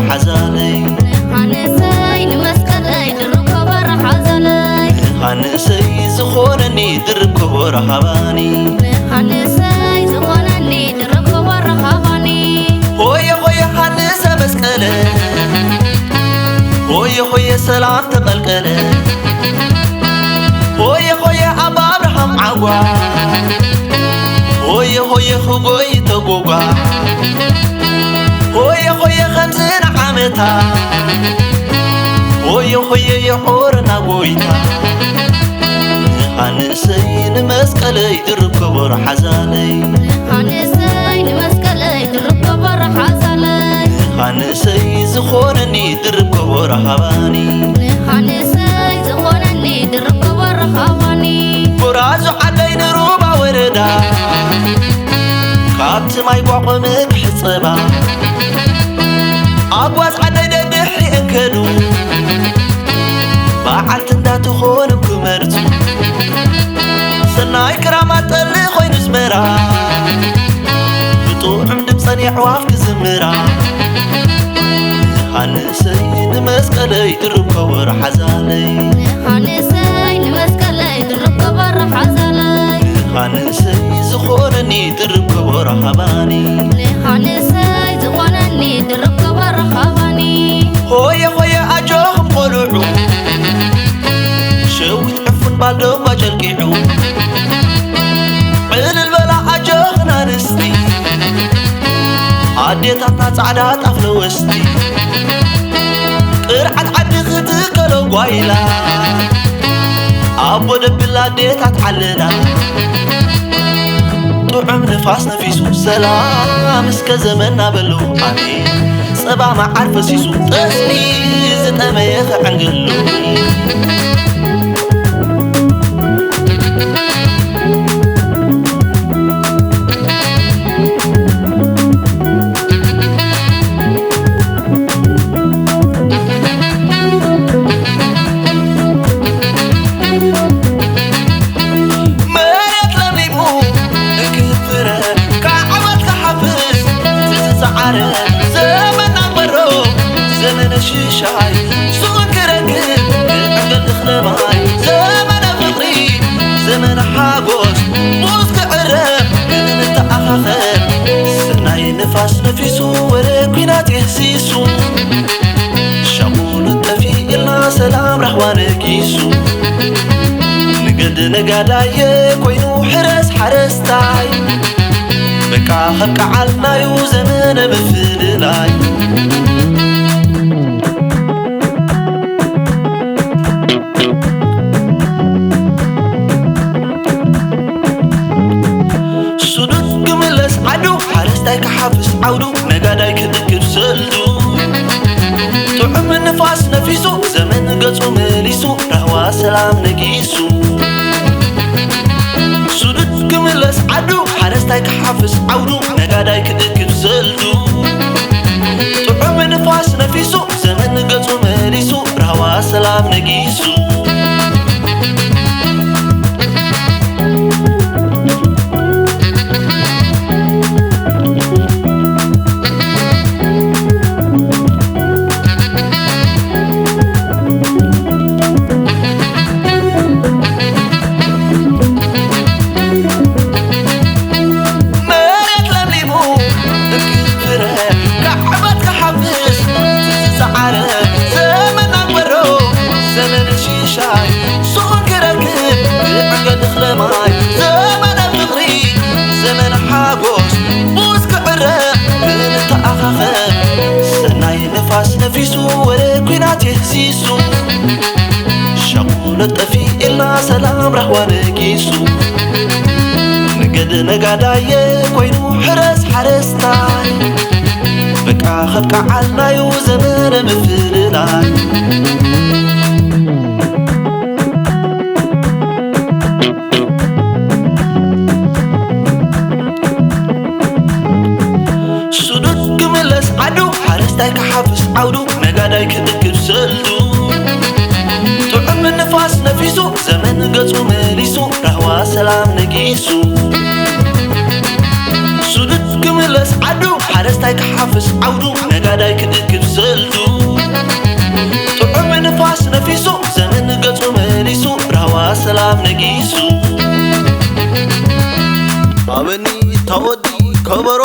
ሓዛለይ። ንሃንሰይ ንመስቀለይ ድርብ ከበሮ ሓዛለይ። ንሃንሰይ ዝኾነኒ ድርብ ከበሮ ሃባኒ። ንሃንሰይ ዝኾነኒ ድርብ ከበሮ ሃባኒ። ሆየ ሆየ ሃንሰ መስቀለ፣ ሆየ ሆየ ሰላም ተቐልቀለ። ሆየ ሆየ ኣባ ኣብርሃም ዓጓ፣ ሆየ ሆየ ህጎይ ተጎጓ። ሆየ ሆየ ከምዚ ንዓመታ፣ ሆየ ሆየ የኾረና ጎይታ። ንሃንሰይ ንመስቀለይ ድርብ ከበሮ ሓዛለይ። ንሃንሰይ ንመስቀለይ ድርብ ከበሮ ሓዛለይ። ንሃንሰይ ዝኾነኒ ድርብ ከበሮ ሃባኒ። ንሃንሰይ ዝኾነኒ ድርብ ከበሮ ሃባኒ። ጎራዙ ዓደይ ንሩባ ወረዳ፣ ካብቲ ማይ ጓቆ ምክሕጸባ፣ ኣጓዝ ዓደይ ደድሕሪ እንከዱ፣ በዓልቲ እንዳተኾነ ክመርጹ፣ ሰናይ ክራማት ጠሊ ኮይኑ ዝመራ፣ ብጥዑም ድምጸን የዕዋፍ ክዝምራ። ንሃንሰይ ንመስቀለይ ድርብ ከበሮ ሓዛለይ። ንሃንሰይ ንመስቀለይ ድርብ ከበሮ ሓዛለይ። ንሃንሰይ ዝኾነኒ ድርብ ከበሮ ሃባኒ። ንሃንሰይ ዝኾነኒ ድርብ ከበሮ ሃባኒ። ሆየ ሆየ ኣጆኹም ቆልዑ፣ ሸዊት ዕፉን ባልደባ ጨልቂዑ። ዕልል በላ ኣጆኽን ኣንስቲ፣ ኣዴታትና ጻዕዳ ጣፍ ለወስቲ። ቅርዓት ዓዲ ክትከሎ ጓይላ፣ ኣቦ ደብላ ኣዴታት ዓለላ። ጥዑም ንፋስ ነፊሱ ሰላም እስከ ዘመንና በሉ ኣሜን። ጸባ መዓር ፈሲሱ ጠስሚ ዝጠመየ ክዕንግሉ። መሬት ለምሊሙ ክፍረ፣ ክዓወት ክሓፍስ ዝሰዓረ፣ ዘመን ኣንበሮ፣ ዘመነ ሽሻይ፣ ሱን ክረክብ፣ ክዕንገል እኽለ ማይ፣ ዘመነ ፍቕሪ፣ ዘመነ ሓጎስ፣ ሙዝ ክዕረብ፣ ክንተኣኻኸብ፣ ሰናይ ንፋስ ነፊሱ፣ ወረ ኲናት የህሲሱ። ሻቑሉ ጠፊእልና ሰላም ራህዋ ነጊሱ። ንገድ ነጋዳየ ኮይኑ ሕረስ ሓረስታይ። በቃ ከብቅዓልናዩ ዘመነ ምፍልላይ። ሱዱድ ክምለስ ዓዱ፣ ሓረስታይ ክሓፍስ ዓውዱ፣ ነጋዳይ ክእክብ ሰልዱ። ጥዑም ንፋስ ነፊሱ፣ ዘመን ገጹ መሊሱ፣ ራህዋ ሰላም ነጊሱ። ሱዱድ ክምለስ ዓዱ፣ ሓረስታይ ክሓፍስ ዓውዱ፣ ነጋዳይ ክእክብ ሰልዱ። ጥዑም ንፋስ ነፊሱ፣ ዘመን ገጹ መሊሱ፣ ራህዋ ሰላም ነጊሱ። መሬት ለምሊሙ ክፍረ፣ ክዓወት ክሓፍስ ዝሰዓረ፣ ዘመን ኣንበሮ፣ ዘመን ሽሻይ፣ ሱን ክረክብ፣ ክዕንገል እኽለ ማይ፣ ዘመነ ፍቕሪ፣ ዘመነ ሓጎስ፣ ሙዝ ክዕረብ፣ ክንተኣኻኸብ፣ ሰናይ ንፋስ ነፊሱ፣ ወረ ኲናት የህሲሱ። ሸቑሎ ጠፊእልና ሰላም ራህዋ ነጊሱ። ንገድ ነጋዳየ ኮይኑ ሕረስ ሓረስታይ። በቃ ከብቅዓልናዩ ዘመነ ምፍልላይ። ሱዱድ ክምለስ ዓዱ፣ ሓረስታይ ክሓፍስ ዓውዱ፣ ነጋዳይ ክእክብ ሰልዱ። ጥዑም ንፋስ ነፊሱ፣ ዘመን ገጹ መሊሱ፣ ራህዋ ሰላም ነጊሱ። ሱዱድ ክምለስ ዓዱ፣ ሓረስታይ ክሓፍስ ዓውዱ፣ ነጋዳይ ክእክብ ሰልዱ። ኣበኒ ታወዲ ከበሮ።